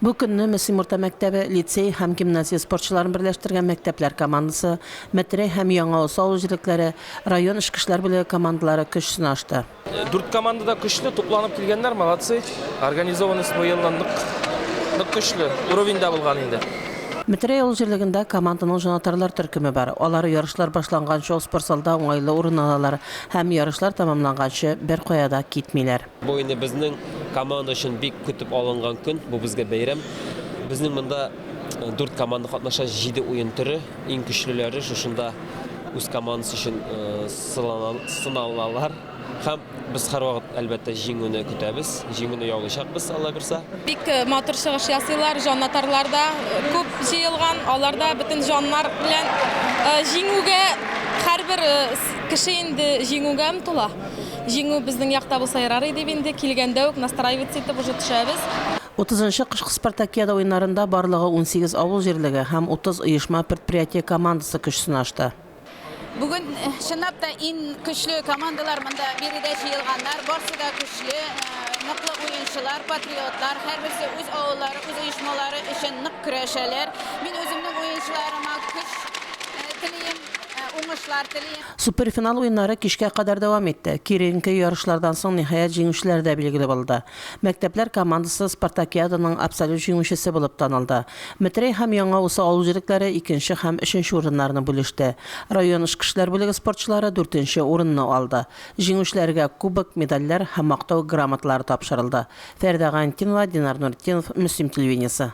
Бу көнне Мөслим урта мәктәбе, лицей һәм гимназия спортчыларын берләштергән мәктәпләр командасы, Метрәй һәм Яңа Оса авыл җирлекләре, район эчке эшләр бүлеге командалары көч сынашты. Дүрт команда да көчле, тупланып килгәннәр, молодцы. Организованность быелдан нык, нык көчле, уровеньда булган инде. Метрәй авыл җирлегендә команданың җанатарлар төркеме бар. Алар ярышлар башланганчы ук спортзалда уңайлы урын алалар һәм ярышлар тәмамланганчы беркая да китмиләр. Бу инде безнең команда өчен бик көтеп алынган көн, бу безгә бәйрәм. Безнең монда дүрт команда катнаша, җиде уен төре. Иң көчлеләре шушында үз командасы өчен сыналалар. Һәм без һәрвакыт, әлбәттә, җиңүне көтәбез. Җиңүне яулыйчакбыз, Алла бирса. Бик матур чыгыш ясыйлар, җанатарлар да күп җыелган. Алар да бөтен җаннар белән җиңүгә, һәрбер кеше инде җиңүгә омтыла. Җиңү безнең якта булса ярар иде дип инде килгәндә үк настраиваться итеп уже төшәбез. Утызынчы кышкы спартакиада уеннарында барлыгы 18 авыл җирлеге һәм 30 оешма-предприятие командасы көч сынашты. Бүген чынлап та иң көчле командалар монда биредә җыелганнар. Барсы да көчле, ныклы уенчылар, патриотлар. Һәрберсе үз авыллары, үз оешмалары өчен нык көрәшәләр. Мин үземнең уенчыларыма көч телием, уңышлар телием. Суперфинал уеннары кичкә кадәр дәвам итте. Киеренке ярышлардан соң, ниһаять, җиңүчеләр дә билгеле булды. Мәктәпләр командасы спартакиаданың абсолют җиңүчесе булып танылды. Метрәй һәм Яңа Усы авыл җирлекләре икенче һәм өченче урыннарны бүлеште. Район эчке эшләр бүлеге спортчылары дүртенче урынны алды. Җиңүчеләргә кубок, медальләр һәм мактау грамоталары тапшырылды. Фәридә Гайнетдинова, Динар Нуретдинов, Мөслим телевидениесе.